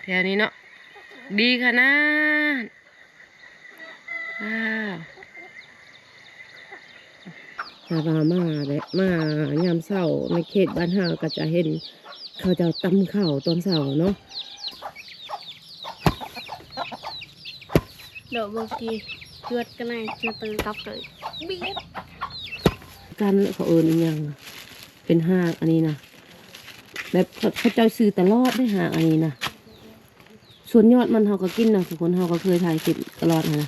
ແຖວນີ້ເນາະ ດີຂະໜາດ. ວ້າວ ຖ້າວ່າມາແບບ ມາຍາມເຊົ້າໃນເຂດບ້ານເຮົາກໍຈະເຫັນເຂົາເຈົ້າຕຳເຂົ້າຕອນເຊົ້າເນາະ. ດອກບໍ່ກີ ຈວດກັນໄນ ຈວດຕັ້ງກັບເລີຍ ບຽດ ກັນ ເຂົາເອີ້ນອີຫຍັງ ເປັນຮາກອັນນີ້ນະ ແບບເຂົາ ເຂົາເຈົ້າຊື້ຕະຫຼອດເດ້ ຮາກອັນນີ້ນະ. ສ່ວນຍອດມັນເຮົາກໍກິນນະ ທຸກຄົນ ເຮົາກໍເຄີຍຖ່າຍຄລິບຕະຫຼອດຫັ້ນນະ.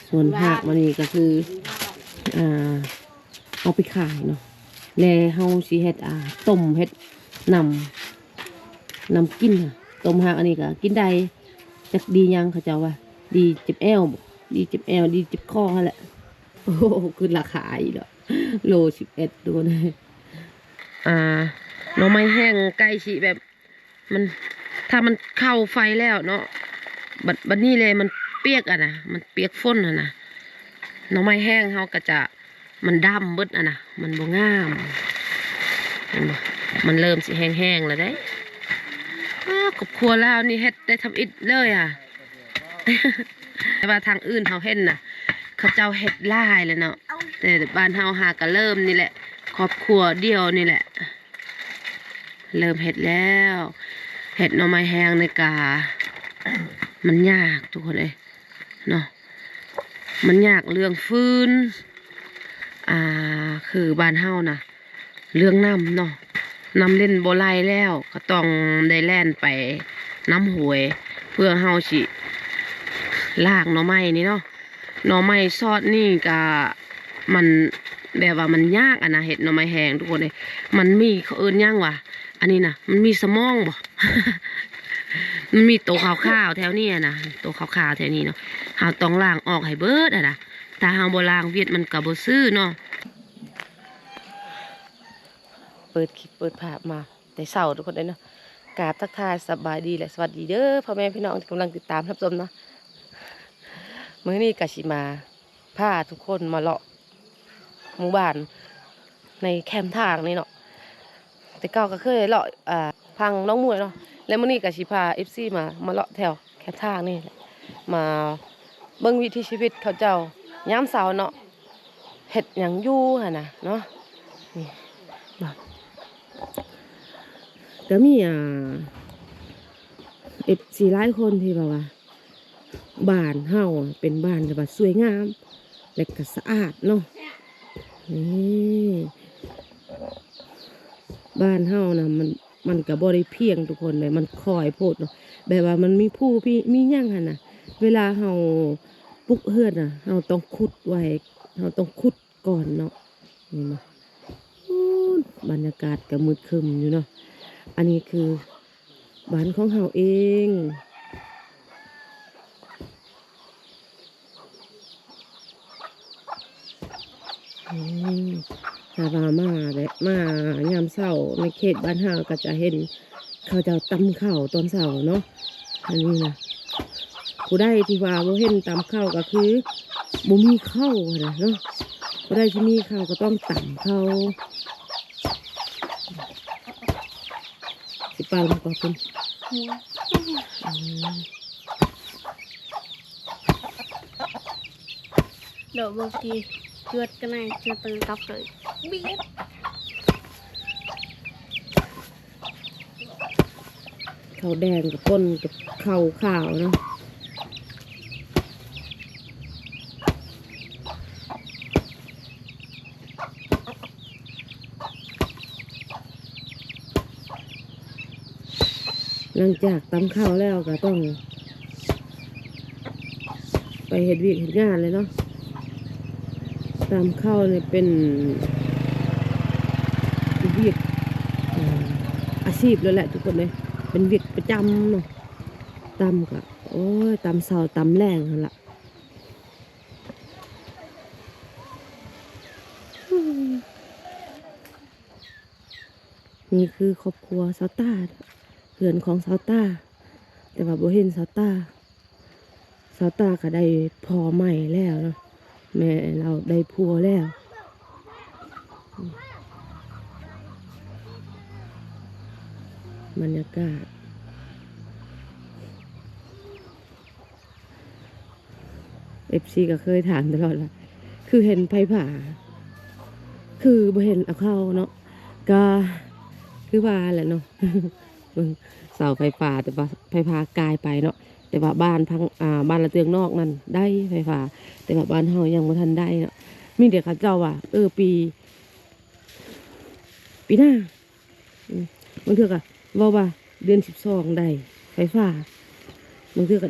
ສ່ວນຮາກມັນນີ້ກໍຄື ອ່າ ເອົາໄປຂາຍເນາະ ແລະ ເຮົາຊິເຮັດ ອ່າ ຕົ້ມ ເຮັດນ້ຳ ນ້ຳກິນນະ. ຕົ້ມຮາກອັນນີ້ກໍກິນໄດ້ ຈັກດີຫຍັງ ເຂົາເຈົ້າວ່າດີເຈັບແອວບໍ ດີເຈັບແອວ ດີເຈັບຄໍຫັ້ນແຫຼະ. ໂອ້ ຂຶ້ນລາຄາອີກແລ້ວ ໂລສິບເອັດ ທຸກຄົນເອີຍ. ອ່າ ໜໍ່ໄມ້ແຫ້ງໃກ້ຊິແບບ ມັນ ຖ້າມັນເຂົ້າໄຟແລ້ວເນາະ ບັດ ບັດນີ້ແຫຼະ ມັນປຽກຫັ້ນນະ ມັນປຽກຝົນຫັ້ນນະ ໜໍ່ໄມ້ແຫ້ງເຮົາກໍຈະ ມັນດຳເບິດຫັ້ນນະ ມັນບໍ່ງາມ ເຫັນບໍ່ ມັນເລີ່ມຊິແຫ້ງໆແລ້ວເດ້. ອ້າ ຄອບຄົວລາວນີ້ເຮັດໄດ້ທຳອິດເລີຍອະ ແຕ່ວ່າທາງອື່ນເຮົາເຫັນນະ ເຂົາເຈົ້າເຮັດຫຼາຍແລ້ວເນາະ ແຕ່ບ້ານເຮົາຫາກະເລີ່ມນີ້ແຫຼະ ຄອບຄົວດຽວນີ້ແຫຼະ ເລີ່ມເຮັດແລ້ວ. ເຮັດໜໍ່ໄມ້ແຫ້ງນີ້ກະ ມັນຍາກທຸກຄົນເອີຍເນາະ ມັນຍາກເລື່ອງຟືນ ອ່າ ຄືບ້ານເຮົານະ ເລື່ອງນ້ຳເນາະ ນ້ຳຫຼິ້ນບໍ່ໄຫຼແລ້ວ ກໍຕ້ອງໄດ້ແລ່ນໄປນ້ຳຫ້ວຍ ເພື່ອເຮົາຊິລ້າງໜໍ່ໄມ້ນີ້ເນາະ. ໜໍ່ໄມ້ຊອດນີ້ກະ ມັນແບບວ່າມັນຍາກຫັ້ນນະ ເຮັດໜໍ່ໄມ້ແຫ້ງທຸກຄົນເອີຍ. ມັນມີ ເຂົາເອີ້ນຫຍັງຫວາ ອັນນີ້ນະ ມັນມີສະໝອງບໍ ມັນມີໂຕຂາວໆແຖວນີ້ຫັ້ນນະ ໂຕຂາວໆແຖວນີ້ເນາະ ເຮົາຕ້ອງລ້າງອອກໃຫ້ເບິດຫັ້ນນະ ຖ້າເຮົາບໍ່ລ້າງ ວຽດມັນກໍບໍ່ຊື່ເນາະ. ເປີດຄລິບເປີດພາບມາ ແຕ່ເຊົ້າທຸກຄົນເອີຍເນາະ. ກາບທັກທາຍສະບາຍດີ ແລະ ສະຫວັດດີເດີ ພໍ່ແມ່ພີ່ນ້ອງທີ່ກຳລັງຕິດຕາມຮັບຊົມເນາະ. ມື້ນີ້ກະຊິມາພາທຸກຄົນມາເລາະໝູ່ບ້ານໃນແຄມທາງນີ້ເນາະ. ແຕ່ເກົ່າກະເຄີຍເລາະ ອ່າ ທາງໜອງມວຍເນາະ ແລະ ມື້ນີ້ກະຊິພາເອັບຊີມາ ມາເລາະແຖວ ແຄມທາງນີ້ແຫຼະ ມາເບິ່ງວິຖີຊີວິດເຂົາເຈົ້າຍາມເຊົ້າເນາະ ເຮັດຫຍັງຢູ່ຫັ້ນນະເນາະ. ນີ້ບາງ ກໍມີ ອ່າ ເອັບຊີຫຼາຍຄົນທີ່ວ່າ ວ່າບ້ານເຮົາເປັນບ້ານທີ່ວ່າສວຍງາມ ແລະ ກໍສະອາດເນາະ. ນີ້ ບ້ານເຮົານະ ມັນ ມັນກະບໍ່ໄດ້ພຽງທຸກຄົນເດ້ ມັນຄ່ອຍໂພດເນາະ ແບບວ່າມັນມີພູ ມີ ມີຫຍັງຫັ້ນນະ ເວລາເຮົາປຸກເຮືອນນະ ເຮົາຕ້ອງຂຸດໄວ້ ເຮົາຕ້ອງຂຸດກ່ອນເນາະ. ເຫັນບໍ່ ໂອ້ ບັນຍາກາດກະມືດຄຶ້ມຢູ່ເນາະ. ອັນນີ້ຄື ບ້ານຂອງເຮົາເອງ. ອືມ ຖ້າວ່າມາແບບ ມາຍາມເຊົ້າໃນເຂດບ້ານເຮົາກໍຈະເຫັນເຂົາເຈົ້າຕຳເຂົ້າຕອນເຊົ້າເນາະ. ອັນນີ້ນະ ຜູ້ໃດທີ່ວ່າບໍ່ເຫັນຕຳເຂົ້າກໍຄືບໍ່ມີເຂົ້າຫັ້ນນະເນາະ. ຜູ້ໃດທີ່ມີເຂົ້າກໍຕ້ອງຕຳເຂົ້າ. ຊິເປົ່ານຳກອກເພິ່ນ ອືມ ດອກບໍ່ກີ ຈວດກັນໄນ ຈວດຕັ້ງກັບເລີຍ ບຽດ. ເຂົ້າແດງກັບປົນກັບເຂົ້າຂາວເນາະ. ຫຼັງຈາກຕຳເຂົ້າແລ້ວກໍຕ້ອງໄປເຮັດວຽກເຮັດງານເລີຍເນາະ. ຕຳເຂົ້ານີ້ເປັນວຽກ ເອີ ອາຊີບເລີຍແຫຼະທຸກຄົນເອີຍ ເປັນວຽກປະຈຳເນາະ. ຕຳກໍ ໂອ້ຍ ຕຳເຊົ້າຕຳແລງຫັ້ນລະ. ນີ້ຄືຄອບຄົວຊາວຕ້າ ເຮືອນຂອງຊາວຕ້າ ແຕ່ວ່າບໍ່ເຫັນຊາວຕ້າ. ຊາວຕ້າກໍໄດ້ຜົວໃໝ່ແລ້ວເນາະ ແມ່ລາວໄດ້ຜົວແລ້ວ. ບັນຍາກາດ ເອັຟຊີກໍເຄີຍຖາມຕະຫຼອດວ່າ ຄືເຫັນໄຟຟ້າ ຄືບໍ່ເຫັນເອົາເຂົ້າເນາະ ກໍຄືວ່າແຫຼະເນາະ ເບິ່ງເສົາໄຟຟ້າ ແຕ່ວ່າໄຟຟ້າກາຍໄປເນາະ ແຕ່ວ່າບ້ານພັງ ອ່າ ບ້ານລະເຕືອງນອກນັ້ນໄດ້ໄຟຟ້າ ແຕ່ວ່າບ້ານເຮົາຍັງບໍ່ທັນໄດ້ເນາະ ມີແຕ່ເຂົາເຈົ້າວ່າ ເອີ ປີ ປີໜ້າ ອືມ ບາງເທື່ອກໍເວົ້າວ່າເດືອນສິບສອງໄດ້ໄຟຟ້າ ບາງເທື່ອກໍ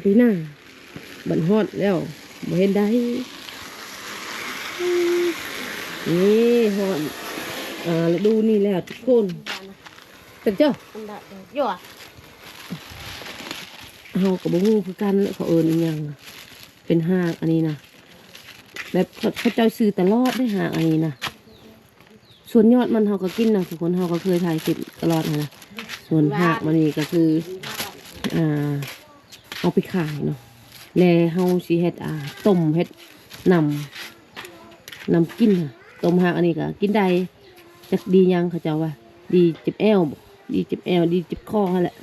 ປີໜ້າ ບັດຮອດແລ້ວບໍ່ເຫັນໄດ້ ນີ້ຮອດ ອ່າ ລະດູນີ້ແລ້ວທຸກຄົນ ເປັນເຈົ້າ ເຮົາກໍບໍ່ຮູ້ຄືກັນ ເຂົາເອີ້ນອີ່ຫຍັງ ເປັນຮາກອັນນີ້ນະ ແບບເຂົາ ເຂົາເຈົ້າຊື້ຕະຫຼອດເດ້ ຮາກອັນນີ້ນະ ສ່ວນຍອດມັນເຮົາກໍກິນນະທຸກຄົນ ເຮົາກໍເຄີຍຖ່າຍຄລິບຕະຫຼອດຫັ້ນນະ ສ່ວນຮາກມັນນີ້ກໍຄື ອ່າ ເອົາໄປຂາຍເນາະ ແລະເຮົາຊິເຮັດ ອ່າ ຕົ້ມເຮັດນ້ຳ ນ້ຳກິນນະ ຕົ້ມຮາກອັນນີ້ກໍກິນໄດ້ ຈັກດີຫຍັງ ເຂົາເຈົ້າວ່າດີເຈັບແອວບໍ ດີເຈັບແອວ ດີເຈັບຄໍຫັ້ນແຫຼະ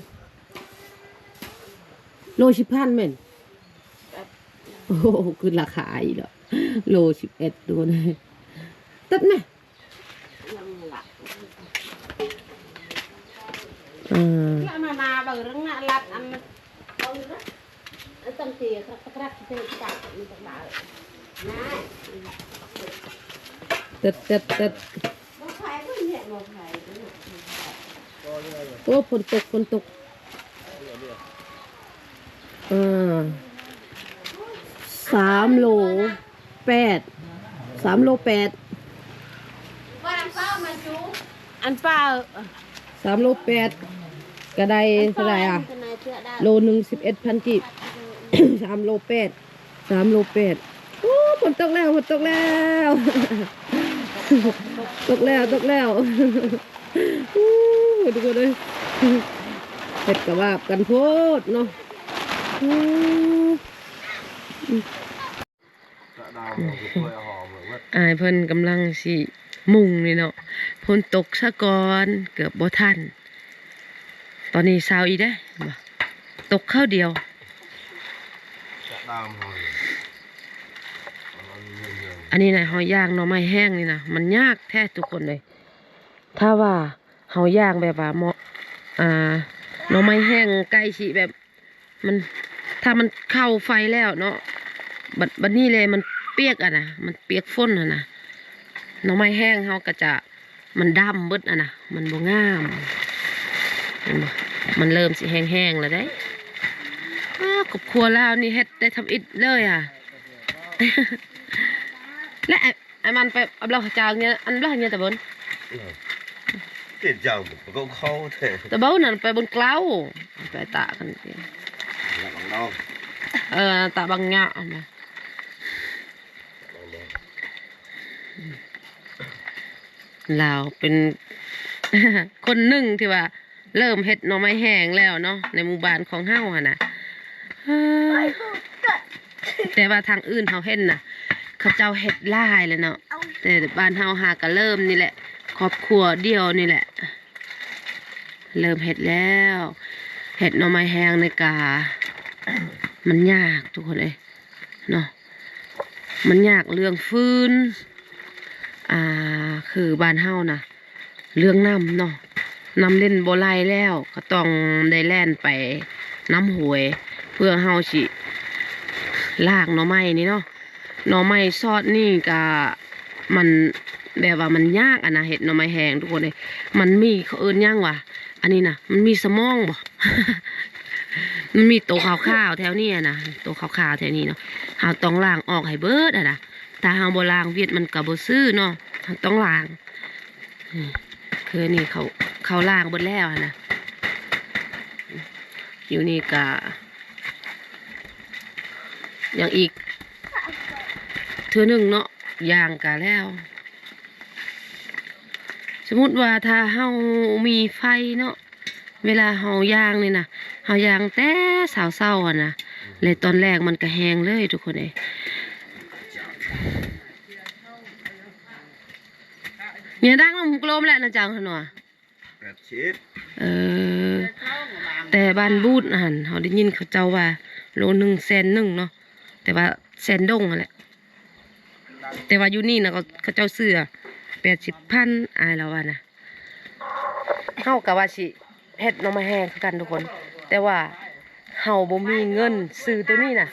ໂລສິບພັນແມ່ນ ໂອ້ ຄືລາຄາອີກແລ້ວ ໂລສິບເອັດໂດນ ຕັບນະ ອືມ ເຕັດ ເຕັດ ເຕັດ ໂອ້ ຝົນຕົກ ຝົນຕົກ ອ່າ ສາມໂລແປດ ສາມໂລແປດ ອັນປ້າ ສາມໂລແປດ ກໍໄດ້ເທົ່າໃດອະ ໂລໜຶ່ງສິບເອັດພັນກີບ ສາມໂລແປດ ສາມໂລແປດ ໂອ້ ຝົນຕົກແລ້ວ ຝົນຕົກແລ້ວ ຕົກແລ້ວ ຕົກແລ້ວ ໂອ້ ທຸກຄົນເອີຍ ເຮັດກະວາບກັນໂພດເນາະ ໂອ້ ອ້າຍເພິ່ນກຳລັງຊິມຸງນີ້ເນາະ ຝົນຕົກສາກ່ອນ ເກືອບບໍ່ທັນ ຕອນນີ້ເຊົາອີກເດ້ ຕົກຄາວດຽວ ອັນນີ້ນະ ເຮົາຍ່າງໜໍ່ໄມ້ແຫ້ງນີ້ນະ ມັນຍາກແທ້ທຸກຄົນເອີຍ ຖ້າວ່າເຮົາຍ່າງແບບວ່າເໝາະ ອ່າ ໜໍ່ໄມ້ແຫ້ງໃກ້ຊິແບບ ມັນ ຖ້າມັນເຂົ້າໄຟແລ້ວເນາະ ບັດ ບັດນີ້ແຫຼະ ມັນປຽກຫັ້ນນະ ມັນປຽກຝົນຫັ້ນນະ ໜໍ່ໄມ້ແຫ້ງເຮົາກໍຈະ ມັນດຳເບິດຫັ້ນນະ ມັນບໍ່ງາມ ເຫັນບໍ່ ມັນເລີ່ມຊິແຫ້ງໆແລ້ວເດ້ ອ້າ ຄອບຄົວລາວນີ້ເຮັດໄດ້ທຳອິດເລີຍອະ ແລະ ອັນມັນໄປເອົາບລັອກຈາງເນຍ ອັນບລັອກເນຍຕະບົນ ເອີ ເປັນຫຍັງມັນກໍເຂົ້າແທ້ ຕະບົນນັ້ນໄປບົນເກົ້າ ໄປຕາກັນ ເອີ ຕາບັງຍະຫັ້ນນະ ລາວເປັນຄົນໜຶ່ງທີ່ວ່າ ເລີ່ມເຮັດໜໍ່ໄມ້ແຫ້ງແລ້ວເນາະ ໃນໝູ່ບ້ານຂອງເຮົາຫັ້ນນະ ແຕ່ວ່າທາງອື່ນເຮົາເຫັນນະ ເຂົາເຈົ້າເຮັດຫຼາຍແລ້ວເນາະ ແຕ່ບ້ານເຮົາຫາກະເລີ່ມນີ້ແຫຼະ ຄອບຄົວດຽວນີ້ແຫຼະ ເລີ່ມເຮັດແລ້ວ ເຮັດໜໍ່ໄມ້ແຫ້ງນີ້ກະ ມັນຍາກທຸກຄົນເອີຍເນາະ ມັນຍາກເລື່ອງຟືນ ອ່າ ຄືບ້ານເຮົານະ ເລື່ອງນ້ຳເນາະ ນ້ຳຫຼິ້ນບໍ່ໄຫຼແລ້ວ ກໍຕ້ອງໄດ້ແລ່ນໄປນ້ຳຫ້ວຍ ເພື່ອເຮົາຊິລ້າງໜໍ່ໄມ້ນີ້ເນາະ ໜໍ່ໄມ້ຊອດນີ້ກະ ມັນແບບວ່າມັນຍາກຫັ້ນນະ ເຮັດໜໍ່ໄມ້ແຫ້ງທຸກຄົນເອີຍ ມັນມີ ເຂົາເອີ້ນຫຍັງຫວາ ອັນນີ້ນະ ມັນມີສະໝອງບໍ ມັນມີໂຕຂາວໆແຖວນີ້ຫັ້ນນະ ໂຕຂາວໆແຖວນີ້ເນາະ ເຮົາຕ້ອງລ້າງອອກໃຫ້ເບິດຫັ້ນນະ ຖ້າເຮົາບໍ່ລ້າງ ວຽດມັນກໍບໍ່ຊື່ເນາະ ເຮົາຕ້ອງລ້າງ ອືມ ຄືນີ້ເຂົາ ເຂົາລ້າງເບິດແລ້ວຫັ້ນນະ ຢູ່ນີ້ກະ ຍັງອີກເທື່ອໜຶ່ງເນາະ ຍ່າງກະແລ້ວ ສົມມຸດວ່າຖ້າເຮົາມີໄຟເນາະ ເວລາເຮົາຍ່າງນີ້ນະ ເຮົາຍ່າງແຕ່ເຊົ້າໆຫັ້ນນະ ແລະຕອນແລງມັນກະແຮງເລີຍທຸກຄົນເອີຍ ເນຍດັງນຳໂກລມແຫຼະນະຈັງຫັ້ນວ່າ ແປດສິບ ເອີ ແຕ່ບ້ານບູດຫັ້ນ ເຮົາໄດ້ຍິນເຂົາເຈົ້າວ່າໂລໜຶ່ງແສນໜຶ່ງເນາະ ຕ່ວ່າແສນດົງຫັ້ນແຫຼະ. ແຕ່ວ່າຢູ່ນີ້ນະ ເຂົາ ເຂົາເຈົ້າຊື້ແປດສິບພັນ ອ້າຍລາວວ່ານະ. ເຮົາກໍວ່າຊິເຮັດໜໍ່ໄມ້ແຫ້ງຄືກັນທຸກຄົນ ແຕ່ວ່າເຮົາບໍ່ມີເງິນຊື້ໂຕນີ້ນະ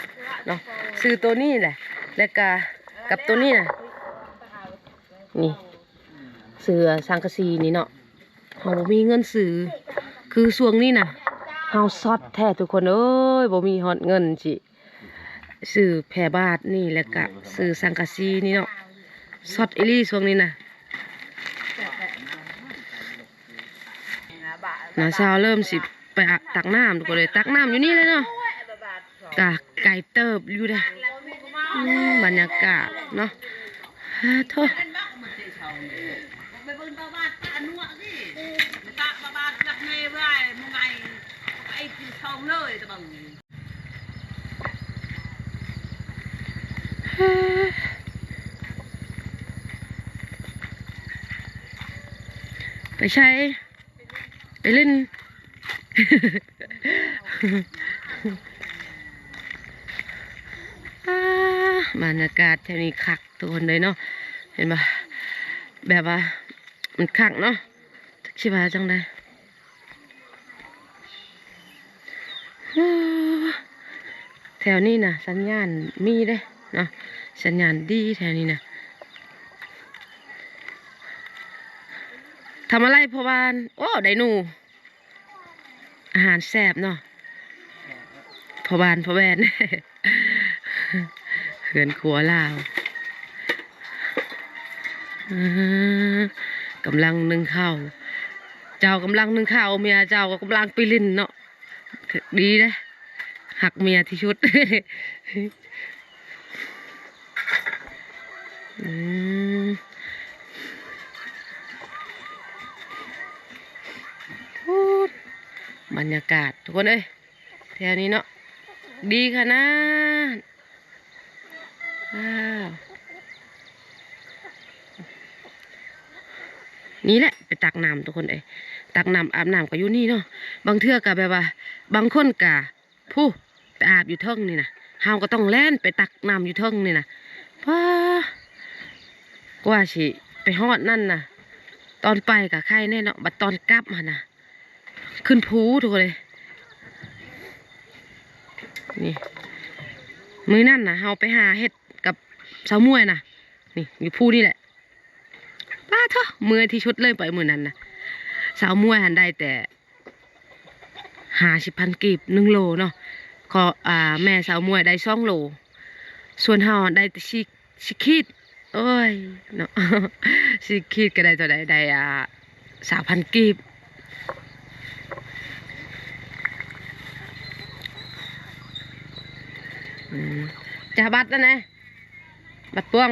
ເນາະ ຊື້ໂຕນີ້ແຫຼະ ແລ້ວກະກັບໂຕນີ້ນະ ນີ້ ເສືອສັງກະສີນີ້ເນາະ ເຮົາບໍ່ມີເງິນຊື້ ຄືຊ່ວງນີ້ນະ ເຮົາຊັອດແທ້ທຸກຄົນເອີຍ ບໍ່ມີຮອດເງິນຊິ ຊື້ແຜ່ບາດນີ້ ແລ້ວກະຊື້ສັງກະສີນີ້ເນາະ ຊັອດອີ່ຫຼີຊ່ວງນີ້ນະ. ນ້າສາວເລີ່ມຊິໄປອະ ຕັກນ້ຳ ກໍເລີຍຕັກນ້ຳຢູ່ນີ້ເລີຍເນາະ ກະໄກເຕີບຢູ່ເດ້. ອືມ ບັນຍາກາດເນາະ ອາໂທ້. ໄປໃສ? ໄປຫຼິ້ນ. ອາ ບັນຍາກາດແຖວນີ້ຄັກທຸກຄົນເອີຍເນາະ ເຫັນບໍ່ ແບບວ່າມັນຄັກເນາະ ຈັກຊິວ່າຈັ່ງໃດ. ໂອ້ ແຖວນີ້ນະສັນຍານມີເດ້ເນາະ ສັນຍານດີແຖວນີ້ນະ. ທຳອາໄລພໍ່ບ້ານ? ໂອ້ ໄດໂນ ອາຫານແຊບເນາະ ພໍ່ບ້ານພໍ່ແວ່ນ. ເຮືອນຄົວລາວ ອືມ ກຳລັງໜຶ້ງເຂົ້າ ເຈົ້າກຳລັງໜຶ້ງເຂົ້າ ເມຍເຈົ້າກໍກຳລັງໄປຫຼິ້ນເນາະ. ດີເດ້ ຮັກເມຍທີ່ສຸດ. ອືມ ໂອ້ ບັນຍາກາດທຸກຄົນເອີຍ ແຖວນີ້ເນາະ ດີຂະໜາດ. ວ້າວ ນີ້ແຫຼະໄປຕັກນ້ຳທຸກຄົນເອີຍ ຕັກນ້ຳອາບນ້ຳກໍຢູ່ນີ້ເນາະ. ບາງເທື່ອກໍແບບວ່າ ບາງຄົນກໍ ຜູ້ ໄປອາບຢູ່ເທິງນີ້ນະ ເຮົາກໍຕ້ອງແລ່ນໄປຕັກນ້ຳຢູ່ເທິງນີ້ນະ. ປ້າ ກວ່າຊິໄປຮອດນັ້ນນະ ຕອນໄປກໍໄຄແນ່ເນາະ ບັດຕອນກັບຫັ້ນນະ ຂຶ້ນພູທຸກຄົນເອີຍ. ນີ້ ມື້ນັ້ນນະ ເຮົາໄປຫາເຫັດກັບສາວໝວຍນະ ນີ້ ຢູ່ພູນີ້ແຫຼະ. ປ້າໂທ້ ເມື່ອຍທີ່ສຸດເລີຍໄປມື້ນັ້ນນະ. ສາວໝວຍຫັ້ນໄດ້ແຕ່ຫ້າສິບພັນກີບ ໜຶ່ງໂລເນາະ ຂອງ ອ່າ ແມ່ສາວໝວຍໄດ້ສອງໂລ ສ່ວນເຮົາໄດ້ແຕ່ສີ່ ສີ່ຂີດ. ໂອ້ຍເນາະ ສີ່ຂີດກໍໄດ້ເທົ່າໃດ ໄດ້ ອ່າ ຊາວພັນກີບ. ອືມ ຈາກບັດນັ້ນນະ ບັດປວງ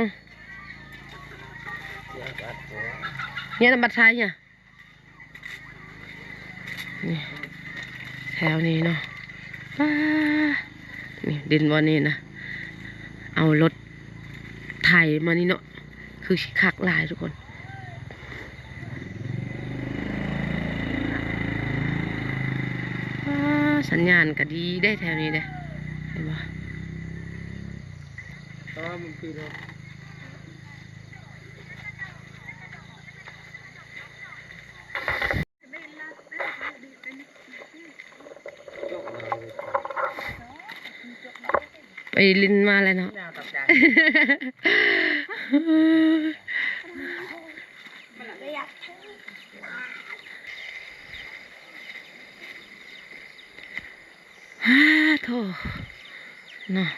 ເຮີຍນຳບັດໄຊເຮີຍ. ນີ້ ແຖວນີ້ເນາະ ປ້າ ນີ້ ດິນບ່ອນນີ້ນະ ເອົາລົດໄຖມານີ້ເນາະ ຄືຊິຄັກຫຼາຍທຸກຄົນ. ປ້າ ສັນຍານກໍດີເດ້ແຖວນີ້ເດ້ ເຫັນບໍ່? ໄປຫຼິ້ນມາແລ້ວເນາະ. ຫາໂທ້ ເນາະ.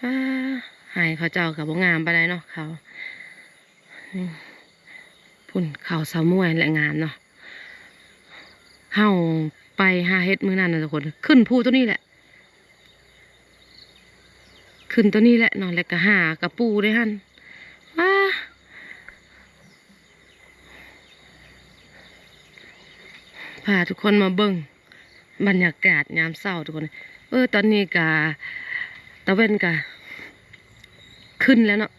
ອາ ໄຮ່ເຂົາເຈົ້າກໍບໍ່ງາມປານໃດເນາະ ເຂົາ ອືມ ພຸ້ນ ເຂົາສາວໝວຍແຫຼະງາມເນາະ. ເຮົາໄປຫາເຫັດມື້ນັ້ນນະທຸກຄົນ ຂຶ້ນພູໂຕນີ້ແຫຼະ ຂຶ້ນໂຕນີ້ແຫຼະເນາະ ແລ້ວກໍຫາກະປູໄດ້ຫັ້ນ. ວ້າ ພາທຸກຄົນມາເບິ່ງບັນຍາກາດຍາມເຊົ້າທຸກຄົນ. ເອີ ຕອນນີ້ກະ ຕາເວັນກະຂຶ້ນແລ້ວເນາະ.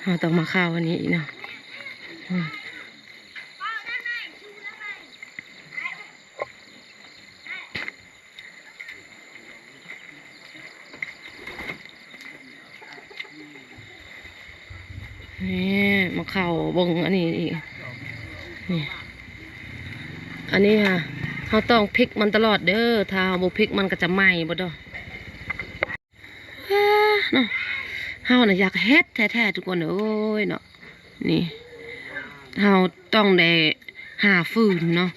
ເຮົາຕ້ອງມາເຂົ້າອັນນີ້ອີກເນາະ. ອືມ ນີ້ ມາເຂົ້າເບິ່ງອັນນີ້ອີກ ນີ້ ອັນນີ້ຫະ ເຮົາຕ້ອງພິກມັນຕະຫຼອດເດີ ຖ້າເຮົາບໍ່ພິກມັນກໍຈະໄໝ້ເບິດເດີ. ເອີ ເນາະ ເຮົານະຢາກເຮັດແທ້ໆ ທຸກຄົນເອີຍເນາະ. ນີ້ ເຮົາຕ້ອງໄດ້ຫາຟືນເນາະ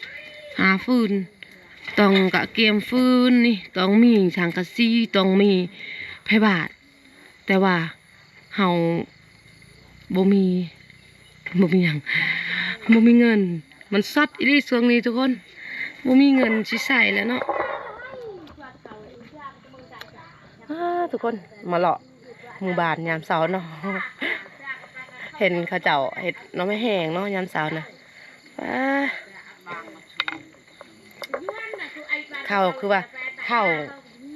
ຫາຟືນ ຕ້ອງກະກຽມຟືນ ນີ້ ຕ້ອງມີສັງກະສີ ຕ້ອງມີໄຟບາດ ແຕ່ວ່າເຮົາບໍ່ມີ ບໍ່ມີຫຍັງ ບໍ່ມີເງິນ ມັນຊັດອີ່ຫຼີຊ່ວງນີ້ທຸກຄົນ ບໍ່ມີເງິນຊິໃຊ້ແລ້ວເນາະ. ອາ ທຸກຄົນ ມາເລາະໝູ່ບ້ານຍາມເຊົ້າເນາະ ເຫັນເຂົາເຈົ້າເຮັດໜໍ່ໄມ້ແຫ້ງເນາະ ຍາມເຊົ້ານະ. ອາ ເຂົ້າ ຄືວ່າເຂົ້າ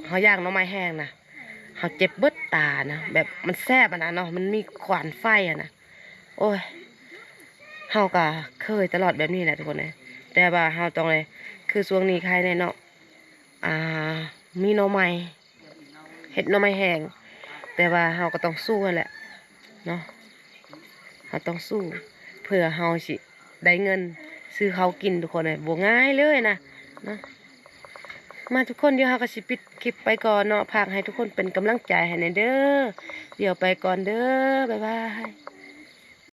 ເຮົາຍ່າງໜໍ່ໄມ້ແຫ້ງນະ ເຮົາເຈັບເບິດຕານະ ແບບມັນແຊບຫັ້ນນະເນາະ ມັນມີຄວັນໄຟຫັ້ນນະ. ໂອ້ຍ ເຮົາກະເຄີຍຕະຫຼອດແບບນີ້ແຫຼະທຸກຄົນເອີຍ ແຕ່ວ່າເຮົາຕ້ອງໄດ້ ຄືຊ່ວງນີ້ໄຄແນ່ເນາະ ອ່າ ມີໜໍ່ໄມ້ ເຮັດໜໍ່ໄມ້ແຫ້ງ ແຕ່ວ່າເຮົາກໍຕ້ອງສູ້ຫັ້ນແຫຼະເນາະ ເຮົາຕ້ອງສູ້ ເພື່ອເຮົາຊິ ໄດ້ເງິນຊື້ເຂົ້າກິນທຸກຄົນເອີຍ ບໍ່ງ່າຍເລີຍນະເນາະ. ມາທຸກຄົນ ດຽວເຮົາກໍຊິປິດຄລິບໄປກ່ອນເນາະ ຝາກໃຫ້ທຸກຄົນເປັນກຳລັງໃຈໃຫ້ແດ່ເດີ. ດຽວໄປກ່ອນເດີ ບາຍບາຍ.